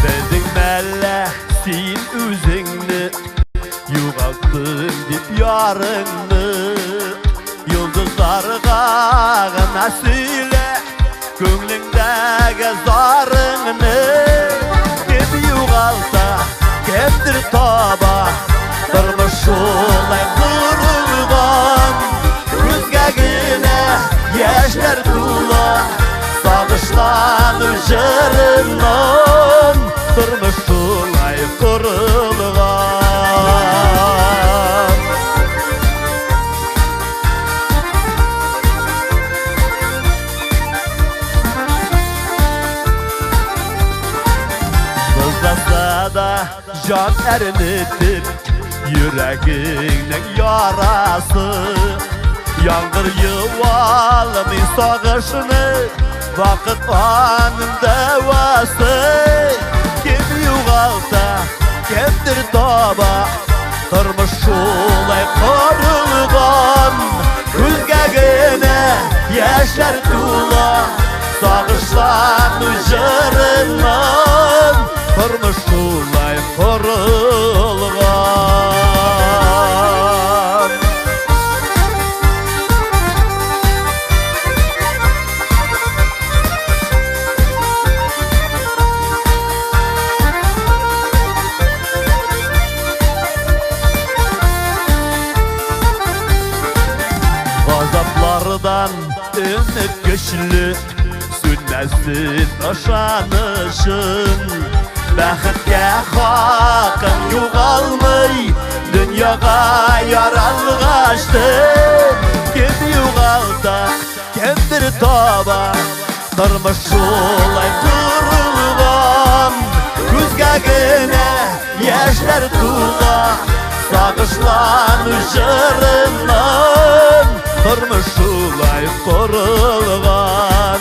Белдең мәллә син үзеңне Югалттым дип ярыңны Йолдызларга гына сөйлә Күңлеңдәге зарыңны. Кем югалта, кемдер таба, Тормыш шулай корылган. Күзгә генә яшьләр тула, Сагышлану җырыннан. Тормыш шулай корылган. Сызласа да җан әрнетеп, Йөрәгеңнең ярасы. Яңгыр юалмый сагышны, Вакыт аның дәвасы. Кем югалта, кемдер таба, Тормыш шулай корылган. Күзгә генә яшьләр тула, Сагышлану җырыннан. Тормыш шулай корылган. Газаплардан өмет көчле, Сүнмәсен ышанычың. Бәхеткә хакың югалмый, Дөньяга яралгачтын. Кем югалта, кемдер таба, Тормыш шулай корылган. Күзгә генә яшьләр тула, Сагышлану җырыннан. Тормыш шулай корылган,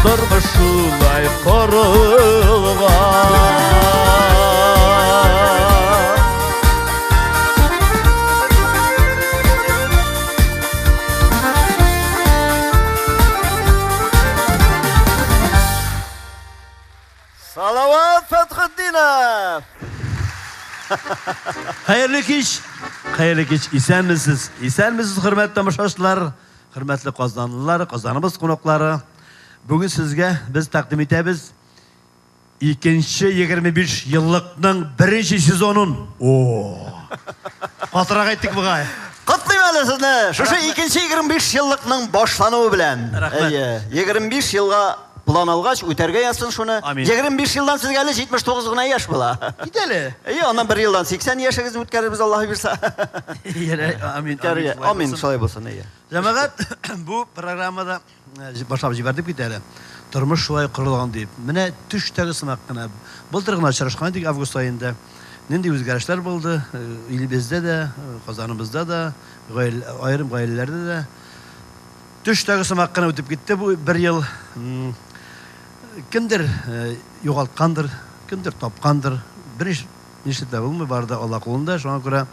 Тормыш шулай корылган. Салават Фәтхетдинов! Хәерле кич! Хәерле кич! Исәнмесез! Исәнмесез, хөрмәтле тамашачылар, хөрмәтле казанлылар, Казаныбыз кунаклары. Бүген сезгә без тәкъдим итәбез икенче 25 еллыкның беренче сезонын. О! Катырак әйттек бугай. Котлыйм әле сезне шушы икенче 25 еллыкның башлануы белән. Рәхмәт. Әйе, 25 елга план алгач, үтәргә язсын шуны. Амин. 25 елдан сезгә әле 79 гына яшь була. Кит әле. Әйе, аннан бер елдан 80 яшегезне үткәрербез, Аллаһ бирсә. Амин. Үткәрергә. Амин, шулай булсын, әйе. Җәмәгать, бу программада башлап җибәрдек бит әле. Тормыш шулай корылган дип. Менә төштәге сымак кына. Былтыр гына очрашкан идек август аенда. Нинди үзгәрешләр булды илебездә дә, Казаныбызда да, аерым гаиләләрдә дә. Төштәге сымак кына үтеп китте бу бер ел. Кемдер югалткандыр, кемдер тапкандыр. Бер нишләп тә булмый, бары да Алла кулында. Шуңа күрә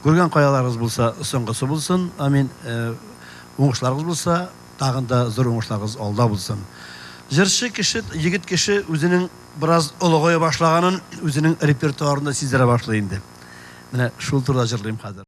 күргән каяларыгыз булса, соңгысы булсын. Амин. Уңышларыгыз булса, тагын да зур уңышларыгыз алда булсын. Җырчы кеше, егет кеше үзенең бераз олыгая башлаганын үзенең репертуарында сиздерә башлый инде. Менә шул турыда җырлыйм хәзер.